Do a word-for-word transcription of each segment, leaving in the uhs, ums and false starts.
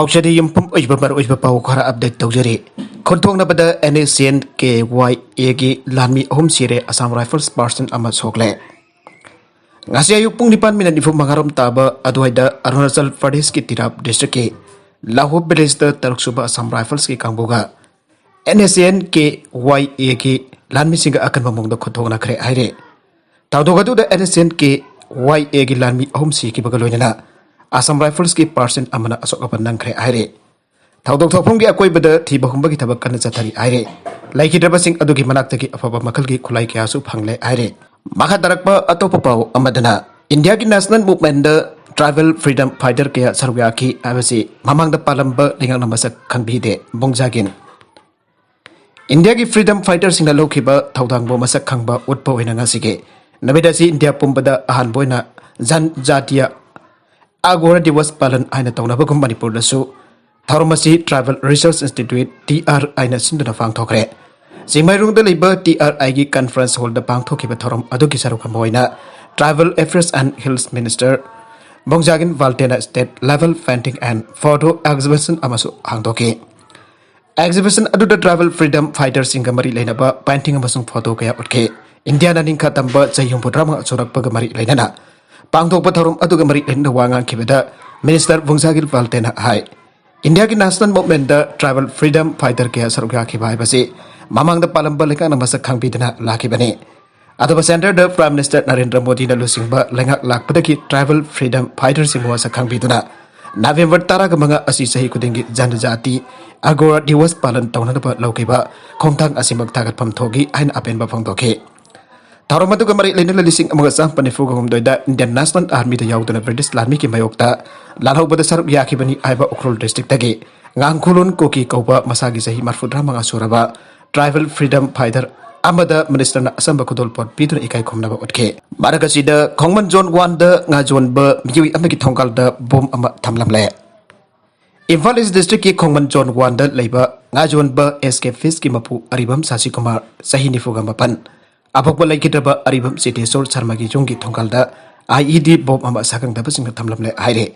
ꯄꯥꯎꯆꯦꯗ ꯌꯨꯝꯐꯝ ꯑꯣꯏꯕ ꯃꯔꯨꯑꯣꯏꯕ ꯄꯥꯎ ꯈꯔ ꯑꯞꯗꯦꯠ ꯇꯧꯖꯔꯤ꯫ ꯈꯨꯟꯊꯣꯡꯅꯕꯗ NSCN-K-Y-A-ꯒꯤ ꯂꯥꯟꯃꯤ ꯑꯍꯨꯝ ꯁꯤꯔꯦ, Assam Rifles person ꯑꯃ ꯁꯣꯛꯂꯦ꯫ ꯉꯁꯤ ꯑꯌꯨꯛ ꯄꯨꯡ ꯅꯤꯄꯥꯟ ꯃꯤꯅꯠ ꯅꯤꯐꯨ ꯃꯉꯥꯔꯣꯝ ꯇꯥꯕ ꯑꯗꯨꯋꯥꯏꯗ ꯑꯔꯨꯅꯥꯆꯜ ꯄ꯭ꯔꯗꯦꯁꯀꯤ ꯇꯤꯔꯥꯞ ꯗꯤꯁꯇ꯭ꯔꯤꯛꯀꯤ ꯂꯥꯍꯣ ꯚꯤꯂꯦꯖꯇ ꯇꯔꯨꯛ ꯁꯨꯕ Assam Rifles-ꯀꯤ ꯀꯥꯡꯕꯨꯒ NSCN-K-Y-A-ꯒꯤ ꯂꯥꯟꯃꯤꯁꯤꯡꯒ ꯑꯀꯟꯕ ꯃꯑꯣꯡꯗ ꯈꯨꯠꯊꯣꯛꯅꯈ꯭ꯔꯦ ꯍꯥꯏꯔꯦ꯫ ꯊꯧꯗꯣꯛ ꯑꯗꯨꯗ NSCN-K-Y-A-ꯒꯤ ꯂꯥꯟꯃꯤ ꯑꯍꯨꯝ ꯁꯤꯈꯤꯕꯒ ꯂꯣꯏꯅꯅ Assam Rifles-ꯀꯤ person ꯑꯃꯅ ꯑꯁꯣꯛ ꯑꯄꯟ ꯅꯪꯈ꯭ꯔꯦ ꯍꯥꯏꯔꯦ꯫ ꯊꯧꯗꯣꯛ ꯊꯣꯛꯐꯝꯒꯤ ꯑꯀꯣꯏꯕꯗ ꯊꯤꯕ ꯍꯨꯝꯕꯒꯤ ꯊꯕꯛ ꯀꯟꯅ ꯆꯠꯊꯔꯤ ꯍꯥꯏꯔꯦ꯫ ꯂꯩꯈꯤꯗ꯭ꯔꯕꯁꯤꯡ ꯑꯗꯨꯒꯤ ꯃꯅꯥꯛꯇꯒꯤ ꯑꯐꯕ ꯃꯈꯜꯒꯤ ꯈꯨꯠꯂꯥꯏ ꯀꯌꯥꯁꯨ ꯐꯪꯂꯦ ꯍꯥꯏꯔꯦ꯫ ꯃꯈꯥ ꯇꯥꯔꯛꯄ ꯑꯇꯣꯞꯄ ꯄꯥꯎ ꯑꯃꯗꯅ, ꯏꯟꯗꯤꯌꯥꯒꯤ ꯅꯦꯁꯅꯦꯜ ꯃꯨꯚꯃꯦꯟꯗ ꯇ꯭ꯔꯥꯏꯕꯦꯜ ꯐ꯭ꯔꯤꯗꯝ ꯐꯥꯏꯇꯔ ꯀꯌꯥ ꯁꯔꯨꯛ ꯌꯥꯈꯤ ꯍꯥꯏꯕꯁꯤ ꯃꯃꯥꯡꯗ ꯄꯥꯜꯂꯝꯕ ꯂꯩꯉꯥꯛꯅ ꯃꯁꯛ ꯈꯪꯕꯤꯗꯦ, ꯕꯣꯡꯖꯥꯒꯤꯟ꯫ ꯏꯟꯗꯤꯌꯥꯒꯤ ꯐ꯭ꯔꯤꯗꯝ ꯐꯥꯏꯇꯔꯁꯤꯡꯅ ꯂꯧꯈꯤꯕ ꯊꯧꯗꯥꯡꯕꯨ ꯃꯁꯛ ꯈꯪꯕ ꯎꯠꯄ ꯑꯣꯏꯅ ꯉꯁꯤꯒꯤ ꯅꯨꯃꯤꯠ ꯑꯁꯤ ꯏꯟꯗꯤꯌꯥ ꯄꯨꯝꯕꯗ ꯑꯍꯥꯟꯕ ꯑꯣꯏꯅ ꯖꯟꯖꯥꯇꯤꯌ ꯑꯒꯣꯔꯥ ꯗꯤꯋꯁ ꯄꯥꯂꯟ ꯍꯥꯏꯅ ꯇꯧꯅꯕꯒꯨꯝ ꯃꯅꯤꯄꯨꯔꯗꯁꯨ ꯊꯧꯔꯝ ꯑꯁꯤ Tribal Research Institute, TRI-ꯅ ꯁꯤꯟꯗꯨꯅ ꯄꯥꯡꯊꯣꯛꯈ꯭ꯔꯦ꯫ ꯆꯤꯡꯃꯩꯔꯣꯡꯗ ꯂꯩꯕ TRI-ꯒꯤ conference hall-ꯗ ꯄꯥꯡꯊꯣꯛꯈꯤꯕ ꯊꯧꯔꯝ ꯑꯗꯨꯒꯤ ꯁꯔꯨꯛ ꯑꯃ ꯑꯣꯏꯅ Tribal Affairs and Hills Minister ꯕꯣꯡꯖꯥꯒꯤꯟ ꯕꯥꯜꯇꯦꯅ state level painting and photo exhibition ꯑꯃꯁꯨ ꯍꯥꯡꯗꯣꯛꯈꯤ꯫ Exhibition ꯑꯗꯨꯗ ꯇ꯭ꯔꯥꯏꯕꯦꯜ ꯐ꯭ꯔꯤꯗꯝ ꯐꯥꯏꯇꯔꯁꯤꯡꯒ ꯃꯔꯤ ꯂꯩꯅꯕ painting ꯑꯃꯁꯨꯡ photo ꯀꯌꯥ ꯎꯠꯈꯤ꯫ ꯏꯟꯗꯤꯌꯥꯅ ꯅꯤꯡꯈꯥ ꯇꯝꯕ ꯆꯍꯤ ꯍꯨꯝꯐꯨꯇꯔꯥꯃꯉꯥ ꯁꯨꯔꯛꯄꯒ ꯃꯔꯤ ꯂꯩꯅꯅ ꯄꯥꯡꯊꯣꯛꯄ ꯊꯧꯔꯝ ꯑꯗꯨꯒ ꯃꯔꯤ ꯂꯩꯅꯅ ꯋꯥ ꯉꯥꯡꯈꯤꯕꯗ Minister ꯕꯣꯡꯖꯥꯒꯤꯟ ꯕꯥꯜꯇꯦꯅ ꯍꯥꯏ, ꯏꯟꯗꯤꯌꯥꯒꯤ ꯅꯦꯁꯅꯦꯜ ꯃꯨꯚꯃꯦꯟꯗ ꯇ꯭ꯔꯥꯏꯕꯦꯜ ꯐ꯭ꯔꯤꯗꯝ ꯐꯥꯏꯇꯔ ꯀꯌꯥ ꯁꯔꯨꯛ ꯌꯥꯈꯤꯕ ꯍꯥꯏꯕꯁꯤ ꯃꯃꯥꯡꯗ ꯄꯥꯜꯂꯝꯕ ꯂꯩꯉꯥꯛꯅ ꯃꯁꯛ ꯈꯪꯕꯤꯗꯅ ꯂꯥꯛꯈꯤꯕꯅꯤ꯫ ꯑꯗꯨꯕꯨ centre-ꯗ Prime Minister ꯅꯔꯦꯟꯗ꯭ꯔ ꯃꯣꯗꯤꯅ ꯂꯨꯆꯤꯡꯕ ꯂꯩꯉꯥꯛ ꯂꯥꯛꯄꯗꯒꯤ ꯇ꯭ꯔꯥꯏꯕꯦꯜ ꯐ꯭ꯔꯤꯗꯝ ꯐꯥꯏꯇꯔꯁꯤꯡꯕꯨ ꯃꯁꯛ ꯈꯪꯕꯤꯗꯨꯅ November ꯇꯔꯥꯒ ꯃꯉꯥ ꯑꯁꯤ ꯆꯍꯤ ꯈꯨꯗꯤꯡꯒꯤ ꯖꯟꯖꯥꯇꯤ ꯑꯒꯣꯔꯥ ꯗꯤꯋꯁ ꯄꯥꯂꯟ ꯇꯧꯅꯅꯕ ꯂꯧꯈꯤꯕ ꯈꯣꯡꯊꯥꯡ ꯑꯁꯤꯃꯛ ꯊꯥꯒꯠꯐꯝ ꯊꯣꯛꯏ ꯍꯥꯏꯅ ꯑꯄꯦꯟꯕ ꯐꯣꯡꯗꯣꯛꯈꯤ꯫ ꯊꯧꯔꯝ ꯑꯗꯨꯒ ꯃꯔꯤ ꯂꯩꯅꯅ ꯂꯤꯁꯤꯡ ꯑꯃꯒ ꯆꯥꯃꯥꯄꯟ ꯅꯤꯐꯨꯒ ꯍꯨꯝꯗꯣꯏꯗ Indian National Army-ꯗ ꯌꯥꯎꯗꯨꯅ ꯕ꯭ꯔꯤꯇꯤꯁ ꯂꯥꯟꯃꯤꯒꯤ ꯃꯥꯌꯣꯛꯇ ꯂꯥꯜꯍꯧꯕꯗ ꯁꯔꯨꯛ ꯌꯥꯈꯤꯕꯅꯤ ꯍꯥꯏꯕ ꯎꯈ꯭ꯔꯨꯜ ꯗꯤꯁꯇ꯭ꯔꯤꯛꯇꯒꯤ ꯉꯥꯡꯈꯨꯂꯣꯟ ꯀꯨꯀꯤ ꯀꯧꯕ ꯃꯁꯥꯒꯤ ꯆꯍꯤ ꯃꯔꯤꯐꯨꯇꯔꯥꯃꯉꯥ ꯁꯨꯔꯕ ꯇ꯭ꯔꯥꯏꯕꯦꯜ ꯐ꯭ꯔꯤꯗꯝ ꯐꯥꯏꯇꯔ ꯑꯃꯗ ꯃꯤꯅꯤꯁꯇꯔꯅ ꯑꯆꯝꯕ ꯈꯨꯗꯣꯜꯄꯣꯠ ꯄꯤꯗꯨꯅ ꯏꯀꯥꯏ ꯈꯨꯝꯅꯕ ꯎꯠꯈꯤ꯫ ꯃꯔꯛ ꯑꯁꯤꯗ ꯈꯣꯡꯃꯟ ꯖꯣꯟ ꯋꯥꯟꯗ ꯉꯥꯖꯣꯟꯕ ꯃꯤꯑꯣꯏ ꯑꯃꯒꯤ ꯊꯣꯡꯒꯥꯜꯗ ꯕꯣꯝ ꯑꯃ ꯊꯝꯂꯝꯂꯦ꯫ ꯏꯝꯐꯥꯜ ꯏꯁ ꯗꯤꯁꯇ꯭ꯔꯤꯛꯀꯤ ꯈꯣꯡꯃꯟ ꯖꯣꯟ ꯋꯥꯟꯗ ꯂꯩꯕ ꯉꯥꯖꯣꯟꯕ S K Feeds-ꯀꯤ ꯃꯄꯨ ꯑꯔꯤꯕꯝ ꯁꯥꯁꯤꯀꯨꯃꯥꯔ, ꯆꯍꯤ ꯅꯤꯐꯨꯒ ꯃꯥꯄꯟ, ꯑꯄꯣꯛꯄ ꯂꯩꯈꯤꯗ꯭ꯔꯕ ꯑꯔꯤꯕꯝ ꯆꯤꯇꯦꯁꯣꯔ ꯁꯔꯃꯒꯤ ꯌꯨꯝꯒꯤ ꯊꯣꯡꯒꯥꯜꯗ IED ꯕꯣꯝ ꯑꯃ ꯁꯥꯈꯪꯗꯕꯁꯤꯡꯅ ꯊꯝꯂꯝꯂꯦ ꯍꯥꯏꯔꯦ꯫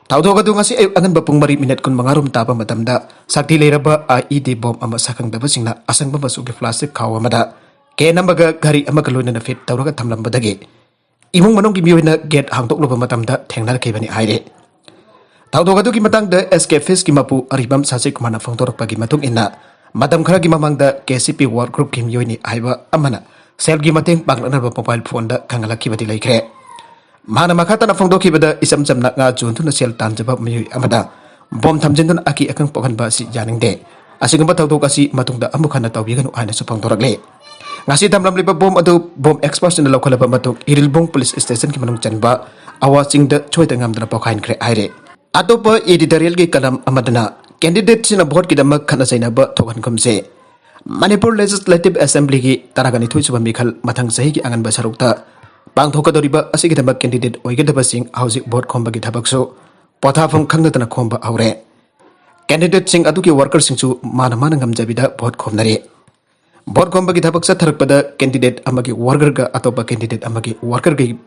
ꯊꯧꯗꯣꯛ ꯑꯗꯨ ꯉꯁꯤ ꯑꯌꯨꯛ ꯑꯉꯟꯕ ꯄꯨꯡ ꯃꯔꯤ ꯃꯤꯅꯤꯠ ꯀꯨꯟꯃꯉꯥ ꯔꯣꯝ ꯇꯥꯕ ꯃꯇꯝꯗ ꯁꯛꯇꯤ ꯂꯩꯔꯕ IED ꯕꯣꯝ ꯑꯃ ꯁꯛꯈꯪꯗꯕꯁꯤꯡꯅ ꯑꯁꯪꯕ ꯃꯆꯨꯒꯤ ꯄ꯭ꯂꯥꯁꯇꯤꯛ ꯈꯥꯎ ꯑꯃꯗ ꯀꯦꯟ ꯑꯃꯒ ꯘꯔꯤ ꯑꯃꯒ ꯂꯣꯏꯅꯅ ꯐꯤꯠ ꯇꯧꯔꯒ ꯊꯝꯂꯝꯕꯗꯒꯤ ꯏꯃꯨꯡ ꯃꯅꯨꯡꯒꯤ ꯃꯤꯑꯣꯏꯅ ꯒꯦꯠ ꯍꯥꯡꯗꯣꯛꯂꯨꯕ ꯃꯇꯝꯗ ꯊꯦꯡꯅꯔꯛꯈꯤꯕꯅꯤ ꯍꯥꯏꯔꯤ꯫ ꯊꯧꯗꯣꯛ ꯑꯗꯨꯒꯤ ꯃꯇꯥꯡꯗ SK Festꯀꯤ ꯃꯄꯨ ꯑꯔꯤꯕꯝ ꯁꯥꯖꯤꯠ ꯀꯨꯃꯥꯔꯅ ꯐꯣꯡꯗꯣꯔꯛꯄꯒꯤ ꯃꯇꯨꯡ ꯏꯟꯅ, ꯃꯇꯝ ꯈꯔꯒꯤ ꯃꯃꯥꯡꯗ KCP work groupꯀꯤ ꯃꯤꯑꯣꯏꯅꯤ ꯍꯥꯏꯕ ꯑꯃꯅ ꯁꯦꯜꯒꯤ ꯃꯇꯦꯡ ꯄꯥꯡꯂꯛꯅꯕ mobile phoneꯗ ꯈꯪꯍꯜꯂꯛꯈꯤꯕꯗꯤ ꯂꯩꯈ꯭ꯔꯦ꯫ ꯃꯍꯥꯛꯅ ꯃꯈꯥ ꯇꯥꯅ ꯐꯣꯡꯗꯣꯛꯈꯤꯕꯗ, ꯏꯆꯝ ꯆꯝꯅ ꯉꯥ ꯌꯣꯟꯗꯨꯅ ꯁꯦꯜ ꯇꯥꯟꯖꯕ ꯃꯤꯑꯣꯏ ꯑꯃꯗ ꯕꯣꯝ ꯊꯝꯖꯤꯟꯗꯨꯅ ꯑꯀꯤ ꯑꯈꯪ ꯄꯣꯛꯍꯟꯕ ꯑꯁꯤ ꯌꯥꯅꯤꯡꯗꯦ꯫ ꯑꯁꯤꯒꯨꯝꯕ ꯊꯧꯗꯣꯛ ꯑꯁꯤ ꯃꯇꯨꯡꯗ ꯑꯃꯨꯛ ꯍꯟꯅ ꯇꯧꯕꯤꯒꯅꯨ ꯍꯥꯏꯅꯁꯨ ꯐꯣꯡꯗꯣꯔꯛꯂꯤ꯫ ꯉꯁꯤ ꯊꯝꯂꯝꯂꯤꯕ ꯕꯣꯝ ꯑꯗꯨ ꯕꯣꯝ ꯑꯦꯛꯁꯄꯔꯠꯁꯤꯡꯅ ꯂꯧꯈꯠꯂꯕ ꯃꯇꯨꯡ ꯏꯔꯤꯜꯕꯣꯡ ꯄꯨꯂꯤꯁ ꯁ꯭ꯇꯦꯁꯟꯒꯤ ꯃꯅꯨꯡ ꯆꯟꯕ ꯑꯋꯥ ꯆꯤꯡꯗ ꯁꯣꯏꯗ ꯉꯥꯝꯗꯅ ꯄꯣꯈꯥꯏꯈ꯭ꯔꯦ ꯍꯥꯏꯔꯤ꯫ ꯑꯇꯣꯞꯄ editorialꯒꯤ column ꯑꯃꯗꯅ, candidateꯁꯤꯡꯅ voteꯀꯤꯗꯃꯛ ꯈꯠꯅ ꯆꯩꯅꯕ ꯊꯣꯛꯍꯟꯈꯨꯝꯁꯦ꯫ ꯃꯅꯤꯄꯨꯔ Legislative Assemblyꯒꯤ ꯇꯔꯥꯒ ꯅꯤꯊꯣꯏ ꯁꯨꯕ ꯃꯤꯈꯜ ꯃꯊꯪ ꯆꯍꯤꯒꯤ ꯑꯉꯟꯕ ꯁꯔꯨꯛꯇ ꯄꯥꯡꯊꯣꯛꯀꯗꯧꯔꯤꯕ ꯑꯁꯤꯒꯤꯗꯃꯛ candidate ꯑꯣꯏꯒꯗꯕꯁꯤꯡ ꯍꯧꯖꯤꯛ vote ꯈꯣꯝꯕꯒꯤ ꯊꯕꯛꯁꯨ ꯄꯣꯊꯥꯐꯝ ꯈꯪꯗꯗꯅ ꯈꯣꯝꯕ ꯍꯧꯔꯦ꯫ Candidateꯁꯤꯡ ꯑꯗꯨꯒꯤ workerꯁꯤꯡꯁꯨ ꯃꯥꯅ ꯃꯥꯅ ꯉꯝꯖꯕꯤꯗ vote ꯈꯣꯝꯅꯔꯤ꯫ Vote ꯈꯣꯝꯕꯒꯤ ꯊꯕꯛ ꯆꯠꯊꯔꯛꯄꯗ candidate ꯑꯃꯒꯤ workerꯒ ꯑꯇꯣꯞꯄ candidate ꯑꯃꯒꯤ workerꯒꯤ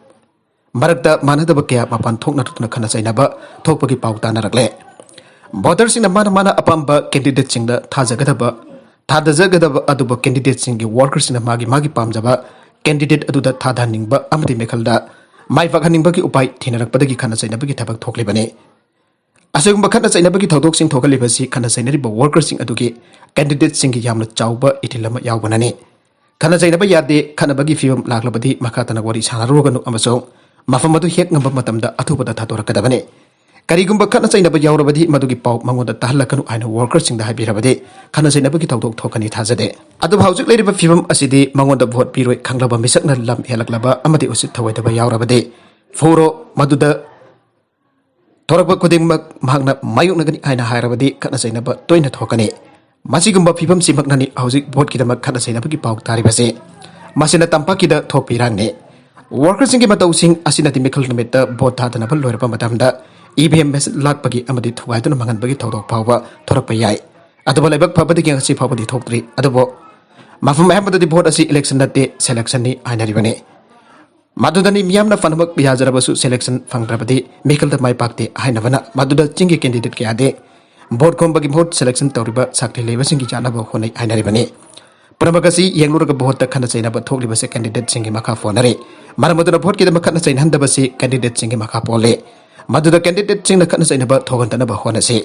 ꯃꯔꯛꯇ ꯃꯥꯟꯅꯗꯕ ꯀꯌꯥ ꯃꯄꯥꯟ ꯊꯣꯛꯅꯔꯛꯇꯨꯅ ꯈꯠꯅ ꯆꯩꯅꯕ ꯊꯣꯛꯄꯒꯤ ꯄꯥꯎ ꯇꯥꯅꯔꯛꯂꯦ꯫ Voterꯁꯤꯡꯅ ꯃꯥꯅ ꯃꯥꯅ ꯑꯄꯥꯝꯕ candidateꯁꯤꯡꯗ ꯊꯥꯖꯒꯗꯕ, ꯊꯥꯗꯖꯒꯗꯕ, ꯑꯗꯨꯕꯨ candidateꯁꯤꯡꯒꯤ workerꯁꯤꯡꯅ ꯃꯥꯒꯤ ꯃꯥꯒꯤ ꯄꯥꯝꯖꯕ candidate ꯑꯗꯨꯗ ꯊꯥꯗꯍꯟꯅꯤꯡꯕ ꯑꯃꯗꯤ ꯃꯤꯈꯜꯗ ꯃꯥꯏ ꯄꯥꯛꯍꯟꯅꯤꯡꯕꯒꯤ ꯎꯄꯥꯏ ꯊꯤꯅꯔꯛꯄꯗꯒꯤ ꯈꯠꯅ ꯆꯩꯅꯕꯒꯤ ꯊꯕꯛ ꯊꯣꯛꯂꯤꯕꯅꯤ꯫ ꯑꯁꯤꯒꯨꯝꯕ ꯈꯠꯅ ꯆꯩꯅꯕꯒꯤ ꯊꯧꯗꯣꯛꯁꯤꯡ ꯊꯣꯛꯍꯜꯂꯤꯕꯁꯤ ꯈꯠꯅ ꯆꯩꯅꯔꯤꯕ workerꯁꯤꯡ ꯑꯗꯨꯒꯤ candidateꯁꯤꯡꯒꯤ ꯌꯥꯝꯅ ꯆꯥꯎꯕ ꯏꯊꯤꯜ ꯑꯃ ꯌꯥꯎꯕꯅꯅꯤ꯫ ꯈꯠꯅ ꯆꯩꯅꯕ ꯌꯥꯗꯦ, ꯈꯠꯅꯕꯒꯤ ꯐꯤꯕꯝ ꯂꯥꯛꯂꯕꯗꯤ ꯃꯈꯥ ꯇꯥꯅ ꯋꯥꯔꯤ ꯁꯥꯟꯅꯔꯨꯒꯅꯨ ꯑꯃꯁꯨꯡ ꯃꯐꯝ ꯑꯗꯨ ꯍꯦꯛ ꯉꯝꯕ ꯃꯇꯝꯗ ꯑꯊꯨꯕꯗ ꯊꯥꯗꯣꯔꯛꯀꯗꯕꯅꯤ꯫ ꯀꯔꯤꯒꯨꯝꯕ ꯈꯠꯅ ꯆꯩꯅꯕ ꯌꯥꯎꯔꯕꯗꯤ ꯃꯗꯨꯒꯤ ꯄꯥꯎ ꯃꯉꯣꯟꯗ ꯇꯥꯍꯜꯂꯛꯀꯅꯨ ꯍꯥꯏꯅ workerꯁꯤꯡꯗ ꯍꯥꯏꯕꯤꯔꯕꯗꯤ ꯈꯠꯅ ꯆꯩꯅꯕꯒꯤ ꯊꯧꯗꯣꯛ ꯊꯣꯛꯀꯅꯤ ꯊꯥꯖꯗꯦ꯫ ꯑꯗꯨꯕꯨ ꯍꯧꯖꯤꯛ ꯂꯩꯔꯤꯕ ꯐꯤꯕꯝ ꯑꯁꯤꯗꯤ ꯃꯉꯣꯟꯗ vote ꯄꯤꯔꯣꯏ ꯈꯪꯂꯕ ꯃꯤꯁꯛꯅ ꯂꯝ ꯍꯦꯜꯂꯛꯂꯕ ꯑꯃꯗꯤ ꯎꯁꯤꯠ ꯊꯑꯣꯏꯗꯕ ꯌꯥꯎꯔꯕꯗꯤ ꯐꯨꯔꯣ, ꯃꯗꯨꯗ ꯊꯣꯔꯛꯄ ꯈꯨꯗꯤꯡꯃꯛ ꯃꯍꯥꯛꯅ ꯃꯥꯌꯣꯛꯅꯒꯅꯤ ꯍꯥꯏꯅ ꯍꯥꯏꯔꯕꯗꯤ ꯈꯠꯅ ꯆꯩꯅꯕ ꯇꯣꯏꯅ ꯊꯣꯛꯀꯅꯤ꯫ ꯃꯁꯤꯒꯨꯝꯕ ꯐꯤꯕꯝꯁꯤꯃꯛꯅꯅꯤ ꯍꯧꯖꯤꯛ voteꯀꯤꯗꯃꯛ ꯈꯠꯅ ꯆꯩꯅꯕꯒꯤ ꯄꯥꯎ ꯇꯥꯔꯤꯕꯁꯤ꯫ ꯃꯁꯤꯅ ꯇꯝꯄꯥꯛꯀꯤꯗ ꯊꯣꯛꯄ ꯏꯔꯥꯡꯅꯤ꯫ Workerꯁꯤꯡꯒꯤ ꯃꯇꯧꯁꯤꯡ ꯑꯁꯤꯅꯗꯤ ꯃꯤꯈꯜ ꯅꯨꯃꯤꯠꯇ vote ꯊꯥꯗꯅꯕ ꯂꯣꯏꯔꯕ ꯃꯇꯝꯗ EVM machine ꯂꯥꯛꯄꯒꯤ ꯑꯃꯗꯤ ꯊꯨꯒꯥꯏꯗꯨꯅ ꯃꯥꯡꯍꯟꯕꯒꯤ ꯊꯧꯗꯣꯛ ꯐꯥꯎꯕ ꯊꯣꯔꯛꯄ ꯌꯥꯏ꯫ ꯑꯗꯨꯕꯨ ꯂꯥꯏꯕꯛ ꯐꯕꯗꯒꯤ ꯉꯁꯤ ꯐꯥꯎꯕꯗꯤ ꯊꯣꯛꯇ꯭ꯔꯤ꯫ ꯑꯗꯨꯕꯨ ꯃꯐꯝ ꯑꯌꯥꯝꯕꯗꯗꯤ vote ꯑꯁꯤ election ꯅꯠꯇꯦ, selectionꯅꯤ ꯍꯥꯏꯅꯔꯤꯕꯅꯤ꯫ ꯃꯗꯨꯗꯅꯤ ꯃꯤꯌꯥꯝꯅ ꯐꯅꯃꯛ ꯌꯥꯖꯔꯕꯁꯨ selection ꯐꯪꯗ꯭ꯔꯕꯗꯤ ꯃꯤꯈꯜꯗ ꯃꯥꯏ ꯄꯥꯛꯇꯦ ꯍꯥꯏꯅꯕꯅ ꯃꯗꯨꯗ ꯆꯤꯡꯒꯤ candidate ꯀꯌꯥꯗꯤ vote ꯈꯣꯝꯕꯒꯤ ꯃꯍꯨꯠ selection ꯇꯧꯔꯤꯕ ꯁꯥꯛꯇꯤ ꯂꯩꯕꯁꯤꯡꯒꯤ ꯌꯥꯅꯕ ꯍꯣꯠꯅꯩ ꯍꯥꯏꯅꯔꯤꯕꯅꯤ꯫ ꯄꯨꯝꯅꯃꯛ ꯑꯁꯤ ꯌꯦꯡꯂꯨꯔꯒ voteꯇ ꯈꯠꯅ ꯆꯩꯅꯕ ꯊꯣꯛꯂꯤꯕꯁꯦ candidateꯁꯤꯡꯒꯤ ꯃꯈꯥ ꯄꯣꯟꯅꯔꯤ꯫ ꯃꯔꯝ ꯑꯗꯨꯅ voteꯀꯤꯗꯃꯛ ꯈꯠꯅ ꯆꯩꯅꯍꯟꯗꯕꯁꯤ candidateꯁꯤꯡꯒꯤ ꯃꯈꯥ ꯄꯣꯜꯂꯤ꯫ ꯃꯗꯨꯗ candidateꯁꯤꯡꯅ ꯈꯠꯅ ꯆꯩꯅꯕ ꯊꯣꯛꯍꯟꯗꯅꯕ ꯍꯣꯠꯅꯁꯤ꯫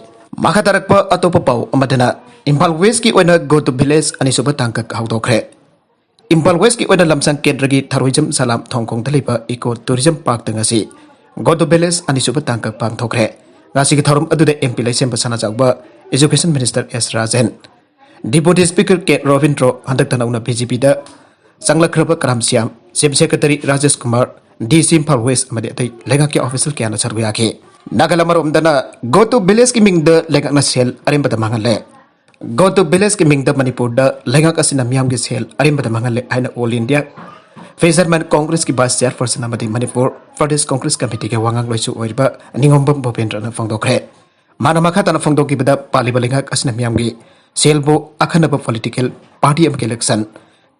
ꯃꯈꯥ ꯇꯥꯔꯛꯄ ꯑꯇꯣꯞꯄ ꯄꯥꯎ ꯑꯃꯗꯅ ꯏꯝꯐꯥꯜ Westꯀꯤ ꯑꯣꯏꯅ Go to Village ꯑꯅꯤꯁꯨꯕ ꯇꯥꯡꯀꯛ ꯍꯧꯗꯣꯛꯈ꯭ꯔꯦ꯫ ꯏꯝꯐꯥꯜ Westꯀꯤ ꯑꯣꯏꯅ ꯂꯝꯁꯥꯡ ꯀꯦꯟꯗ꯭ꯔꯒꯤ ꯊꯔꯣꯏꯖꯝ ꯁꯂꯥꯝ ꯊꯣꯡꯈꯣꯡꯗ ꯂꯩꯕ Eco Tourism Parkꯇ ꯉꯁꯤ Go to Village ꯑꯅꯤꯁꯨꯕ ꯇꯥꯡꯀꯛ ꯄꯥꯡꯊꯣꯛꯈ꯭ꯔꯦ꯫ ꯉꯁꯤꯒꯤ ꯊꯧꯔꯝ ꯑꯗꯨꯗ MP ꯂꯩꯁꯦꯝꯕ ꯁꯅꯥꯖꯥꯎꯕ, Education Minister S Rajen, Deputy Speaker ꯀꯦ ꯔꯣꯕꯤꯟꯗ꯭ꯔꯣ, ꯍꯟꯗꯛꯇ ꯅꯧꯅ BJPꯗ ꯆꯪꯂꯛꯈ꯭ꯔꯕ ꯀꯔꯥꯝ Shyam, Chief Secretary Rajesh Kumar, DC Imphal West ꯑꯃꯗꯤ ꯑꯇꯩ ꯂꯩꯉꯥꯛꯀꯤ official ꯀꯌꯥꯅ ꯁꯔꯨꯛ ꯌꯥꯈꯤ꯫ ꯅꯥꯒꯜ ꯑꯃꯔꯣꯝꯗꯅ Go to Villageꯀꯤ ꯃꯤꯡꯗ ꯂꯩꯉꯥꯛꯅ ꯁꯦꯜ ꯑꯔꯦꯝꯕꯗ ꯃꯥꯡꯍꯜꯂꯦ꯫ Go to Villageꯀꯤ ꯃꯤꯡꯗ ꯃꯅꯤꯄꯨꯔꯗ ꯂꯩꯉꯥꯛ ꯑꯁꯤꯅ ꯃꯤꯌꯥꯝꯒꯤ ꯁꯦꯜ ꯑꯔꯦꯝꯕꯗ ꯃꯥꯡꯍꯜꯂꯦ ꯍꯥꯏꯅ All India Fisherman Congressꯀꯤ Vice Chairperson ꯑꯃꯗꯤ ꯃꯅꯤꯄꯨꯔ ꯄ꯭ꯔꯗꯦꯁ Congress Committeeꯒꯤ ꯋꯥꯉꯥꯡꯂꯣꯏꯁꯨ ꯑꯣꯏꯔꯤꯕ ꯅꯤꯉꯣꯝꯕꯝ ꯚꯨꯄꯦꯟꯗ꯭ꯔꯅ ꯐꯣꯡꯗꯣꯛꯈ꯭ꯔꯦ꯫ ꯃꯥꯅ ꯃꯈꯥ ꯇꯥꯅ ꯐꯣꯡꯗꯣꯛꯈꯤꯕꯗ, ꯄꯥꯜꯂꯤꯕ ꯂꯩꯉꯥꯛ ꯑꯁꯤꯅ ꯃꯤꯌꯥꯝꯒꯤ ꯁꯦꯜꯕꯨ ꯑꯈꯟꯅꯕ political party ꯑꯃꯒꯤ election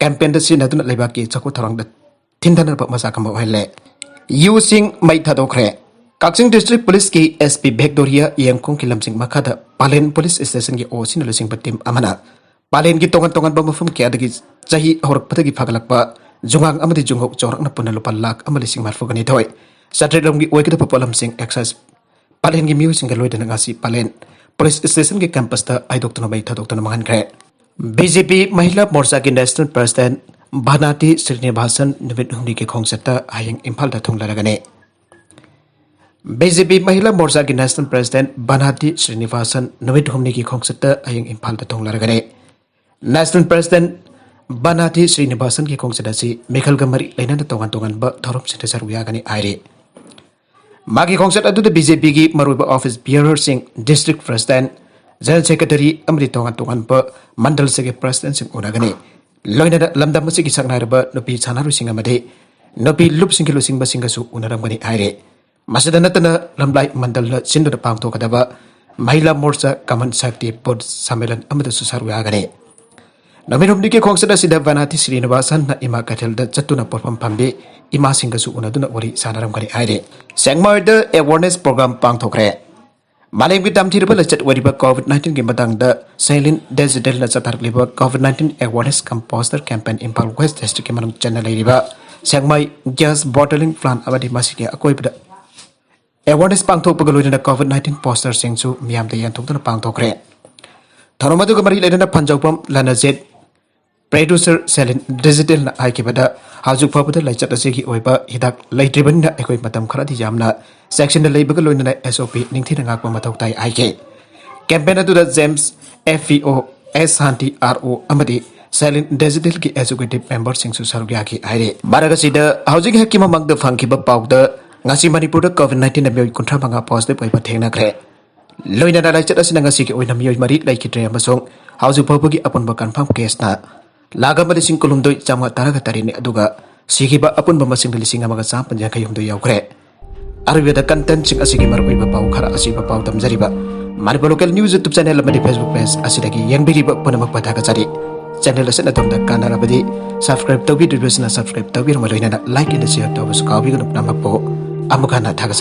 campaignꯗ ꯁꯤꯖꯤꯟꯅꯗꯨꯅ ꯂꯩꯕꯥꯛꯀꯤ ꯆꯥꯎꯈꯠ ꯊꯧꯔꯥꯡꯗ ꯊꯤꯟꯊꯅꯕ ꯃꯆꯥꯛ ꯑꯃ ꯑꯣꯏꯍꯜꯂꯦ꯫ ꯌꯨꯁꯤꯡ ꯃꯩ ꯊꯥꯗꯣꯛꯈ꯭ꯔꯦ꯫ ꯀꯛꯆꯤꯡ District Policeꯀꯤ SP ꯚꯦꯛꯗꯣꯔꯤꯌꯥ ꯌꯦꯡꯈꯣꯡꯒꯤ ꯂꯝꯖꯤꯡ ꯃꯈꯥꯗ ꯄꯥꯂꯦꯟ Police Stationꯒꯤ ꯑꯣꯁꯤꯅ ꯂꯨꯆꯤꯡꯕ team ꯑꯃꯅ ꯄꯥꯂꯦꯟꯒꯤ ꯇꯣꯉꯥꯟ ꯇꯣꯉꯥꯟꯕ ꯃꯐꯝ ꯀꯌꯥꯗꯒꯤ ꯆꯍꯤ ꯍꯧꯔꯛꯄꯗꯒꯤ ꯐꯒꯠꯂꯛꯄ ꯖꯨꯉꯥꯡ ꯑꯃꯗꯤ ꯖꯨꯡꯉꯧ ꯆꯥꯎꯔꯥꯛꯅ ꯄꯨꯟꯅ ꯂꯨꯄꯥ ꯂꯥꯈ ꯑꯃ ꯂꯤꯁꯤꯡ ꯃꯔꯤꯐꯨꯒ ꯅꯤꯊꯣꯏ ꯆꯥꯇ꯭ꯔꯦꯠ ꯂꯣꯝꯒꯤ ꯑꯣꯏꯒꯗꯕ ꯄꯣꯠꯂꯝꯁꯤꯡ excise ꯄꯥꯂꯦꯟꯒꯤ ꯃꯤꯑꯣꯏꯁꯤꯡꯒ ꯂꯣꯏꯅꯅ ꯉꯁꯤ ꯄꯥꯂꯦꯟ Police Stationꯒꯤ campusꯇ ꯍꯥꯏꯗꯣꯛꯇꯨꯅ ꯃꯩ ꯊꯥꯗꯣꯛꯇꯨꯅ ꯃꯥꯡꯍꯟꯈ꯭ꯔꯦ꯫ BJP Mahila Morchaꯒꯤ National President ꯚꯥꯅꯥꯇꯤ ꯁ꯭ꯔꯤꯅꯤꯚꯥꯁꯟ ꯅꯨꯃꯤꯠ ꯍꯨꯝꯅꯤꯒꯤ ꯈꯣꯡꯆꯠꯇ ꯍꯌꯦꯡ ꯏꯝꯐꯥꯜꯗ ꯊꯨꯡꯂꯔꯒꯅꯤ꯫ BJP Mahila Morchaꯒꯤ National President ꯚꯥꯅꯥꯇꯤ ꯁ꯭ꯔꯤꯅꯤꯚꯥꯁꯟ ꯅꯨꯃꯤꯠ ꯍꯨꯝꯅꯤꯒꯤ ꯈꯣꯡꯆꯠꯇ ꯍꯌꯦꯡ ꯏꯝꯐꯥꯜꯗ ꯊꯨꯡꯂꯔꯒꯅꯤ꯫ National President ꯚꯥꯅꯥꯇꯤ ꯁ꯭ꯔꯤꯅꯤꯚꯥꯁꯟꯒꯤ ꯈꯣꯡꯆꯠ ꯑꯁꯤ ꯃꯤꯈꯜꯒ ꯃꯔꯤ ꯂꯩꯅꯅ ꯇꯣꯉꯥꯟ ꯇꯣꯉꯥꯟꯕ ꯊꯧꯔꯝꯁꯤꯡꯗ ꯁꯔꯨꯛ ꯌꯥꯒꯅꯤ ꯍꯥꯏꯔꯤ꯫ ꯃꯥꯒꯤ ꯈꯣꯡꯆꯠ ꯑꯗꯨꯗ BJPꯒꯤ ꯃꯔꯨꯑꯣꯏꯕ office bearerꯁꯤꯡ, District President, General Secretary ꯑꯃꯗꯤ ꯇꯣꯉꯥꯟ ꯇꯣꯉꯥꯟꯕ ꯃꯟꯗꯜꯁꯤꯡꯒꯤ Presidentꯁꯤꯡ ꯎꯅꯒꯅꯤ꯫ ꯂꯣꯏꯅꯅ ꯂꯝꯗꯝ ꯑꯁꯤꯒꯤ ꯁꯛꯅꯥꯏꯔꯕ ꯅꯨꯄꯤ ꯁꯥꯟꯅꯔꯣꯏꯁꯤꯡ ꯑꯃꯗꯤ ꯅꯨꯄꯤ ꯂꯨꯞꯁꯤꯡꯒꯤ ꯂꯨꯆꯤꯡꯕꯁꯤꯡꯒꯁꯨ ꯎꯅꯔꯝꯒꯅꯤ ꯍꯥꯏꯔꯤ꯫ ꯃꯁꯤꯗ ꯅꯠꯇꯅ ꯂꯝꯂꯥꯏ ꯃꯟꯗꯜꯅ ꯁꯤꯟꯗꯨꯅ ꯄꯥꯡꯊꯣꯛꯀꯗꯕ ꯃꯍꯤꯂꯥ ꯃꯣꯔꯆꯥ ꯀꯃꯟ ꯁꯛꯇꯤ ꯕꯨꯊ ꯁꯝꯃꯦꯂꯟ ꯑꯃꯗꯁꯨ ꯁꯔꯨꯛ ꯌꯥꯒꯅꯤ꯫ ꯅꯨꯃꯤꯠ ꯍꯨꯝꯅꯤꯒꯤ ꯈꯣꯡꯆꯠ ꯑꯁꯤꯗ ꯚꯥꯅꯥꯊꯤ ꯁ꯭ꯔꯤꯅꯤꯕꯥꯁꯟꯅ ꯏꯃꯥ ꯀꯩꯊꯦꯜꯗ ꯆꯠꯇꯨꯅ ꯄꯣꯠꯐꯝ ꯐꯝꯕꯤ ꯏꯃꯥꯁꯤꯡꯒꯁꯨ ꯎꯅꯗꯨꯅ ꯋꯥꯔꯤ ꯁꯥꯟꯅꯔꯝꯒꯅꯤ ꯍꯥꯏꯔꯤ꯫ ꯁꯦꯛꯃꯥꯏꯗ awareness program ꯄꯥꯡꯊꯣꯛꯈ꯭ꯔꯦ꯫ ꯃꯥꯂꯦꯝꯒꯤ ꯇꯝꯊꯤꯔꯕ ꯂꯥꯏꯆꯠ ꯑꯣꯏꯔꯤꯕ COVID nineteen ꯒꯤ ꯃꯇꯥꯡꯗ ꯁꯦꯂꯤꯟ ꯗꯤꯖꯤꯇꯦꯜꯅ ꯆꯠꯊꯔꯛꯂꯤꯕ COVID nineteen awareness cum poster campaign Imphal west ꯗꯤꯁꯇ꯭ꯔꯤꯛꯀꯤ ꯃꯅꯨꯡ ꯆꯟꯅ ꯂꯩꯔꯤꯕ ꯁꯦꯛꯃꯥꯏ gas bottling plant ꯑꯃꯗꯤ ꯃꯁꯤꯒꯤ ꯑꯀꯣꯏꯕꯗ awareness ꯄꯥꯡꯊꯣꯛꯄꯒ ꯂꯣꯏꯅꯅ COVID nineteen posterꯁꯤꯡꯁꯨ ꯃꯤꯌꯥꯝꯗ ꯌꯦꯟꯊꯣꯛꯇꯨꯅ ꯄꯥꯡꯊꯣꯛꯈ꯭ꯔꯦ꯫ ꯊꯧꯔꯝ ꯑꯗꯨꯒ ꯃꯔꯤ ꯂꯩꯅꯅ ꯐꯟꯖꯧꯐꯝ ꯂꯅꯖꯦꯠ producer ꯁꯦꯂꯤꯟ ꯗꯤꯖꯤꯇꯦꯜꯅ ꯍꯥꯏꯈꯤꯕꯗ, ꯍꯧꯖꯤꯛ ꯐꯥꯎꯕꯗ ꯂꯥꯏꯆꯠ ꯑꯁꯤꯒꯤ ꯑꯣꯏꯕ ꯍꯤꯗꯥꯛ ꯂꯩꯇ꯭ꯔꯤꯕꯅꯤꯅ ꯑꯩꯈꯣꯏ ꯃꯇꯝ ꯈꯔꯗꯤ ꯌꯥꯝꯅ ꯆꯦꯛꯁꯤꯟꯅ ꯂꯩꯕꯒ ꯂꯣꯏꯅꯅ SOP ꯅꯤꯡꯊꯤꯅ ꯉꯥꯛꯄ ꯃꯊꯧ ꯇꯥꯏ ꯍꯥꯏꯈꯤ꯫ Campaign ꯑꯗꯨꯗ ꯖꯦꯝꯁ, FPO, ꯑꯦꯁ ꯁꯥꯟꯇꯤ, RO, ꯑꯃꯗꯤ ꯁꯦꯂꯤꯟ ꯗꯤꯖꯤꯇꯦꯜꯒꯤ executive memberꯁꯤꯡꯁꯨ ꯁꯔꯨꯛ ꯌꯥꯈꯤ ꯍꯥꯏꯔꯤ꯫ ꯃꯔꯛ ꯑꯁꯤꯗ ꯍꯧꯖꯤꯛ ꯍꯦꯛꯀꯤ ꯃꯃꯥꯡꯗ ꯐꯪꯈꯤꯕ ꯄꯥꯎꯗ ꯉꯁꯤ ꯃꯅꯤꯄꯨꯔꯗ COVID nineteen ꯃꯤꯑꯣꯏ ꯀꯨꯟꯊ꯭ꯔꯥ ꯃꯉꯥ positive ꯑꯣꯏꯕ ꯊꯦꯡꯅꯈ꯭ꯔꯦ꯫ ꯂꯣꯏꯅꯅ ꯂꯥꯏꯆꯠ ꯑꯁꯤꯅ ꯉꯁꯤꯒꯤ ꯑꯣꯏꯅ ꯃꯤꯑꯣꯏ ꯃꯔꯤ ꯂꯩꯈꯤꯗ꯭ꯔꯦ ꯑꯃꯁꯨꯡ ꯍꯧꯖꯤꯛ ꯐꯥꯎꯕꯒꯤ ꯑꯄꯨꯟꯕ confirm caseꯅ ꯂꯥꯈ ꯑꯃ ꯂꯤꯁꯤꯡ ꯀꯨꯟꯍꯨꯝꯗꯣꯏ ꯆꯥꯝꯃꯉꯥ ꯇꯔꯥꯒ ꯇꯔꯦꯠꯅꯤ, ꯑꯗꯨꯒ ꯁꯤꯈꯤꯕ ꯑꯄꯨꯟꯕ ꯃꯁꯤꯡꯗ ꯂꯤꯁꯤꯡ ꯑꯃꯒ ꯆꯥꯝꯃꯥꯄꯟ ꯌꯥꯡꯈꯩ ꯍꯨꯝꯗꯣꯏ ꯌꯧꯈ꯭ꯔꯦ꯫ ꯑꯔꯣꯏꯕꯗ contentꯁꯤꯡ ꯑꯁꯤꯒꯤ ꯃꯔꯨꯑꯣꯏꯕ ꯄꯥꯎ ꯈꯔ ꯑꯁꯤꯕ ꯄꯥꯎ ꯇꯝꯖꯔꯤꯕ Manipur local news YouTube channel ꯑꯃꯗꯤ Facebook page ꯑꯁꯤꯗꯒꯤ ꯌꯦꯡꯕꯤꯔꯤꯕ ꯄꯨꯝꯅꯃꯛꯄꯨ ꯊꯥꯒꯠꯆꯔꯤ꯫ Channel ꯑꯁꯤꯅ ꯑꯗꯣꯝꯗ ꯀꯥꯟꯅꯔꯕꯗꯤ subscribe ꯇꯧꯕꯤꯗ꯭ꯔꯤꯕꯁꯤꯅ subscribe ꯇꯧꯕꯤꯔꯝꯕ ꯂꯣꯏꯅꯅ like and share ꯇꯧꯕꯁꯨ ꯀꯥꯎꯕꯤꯒꯅꯨ꯫ ꯄꯨꯝꯅꯃꯛꯄꯨ ꯑꯃꯨꯛ ꯍꯟꯅ ꯊꯥꯒꯠꯆꯔꯤ꯫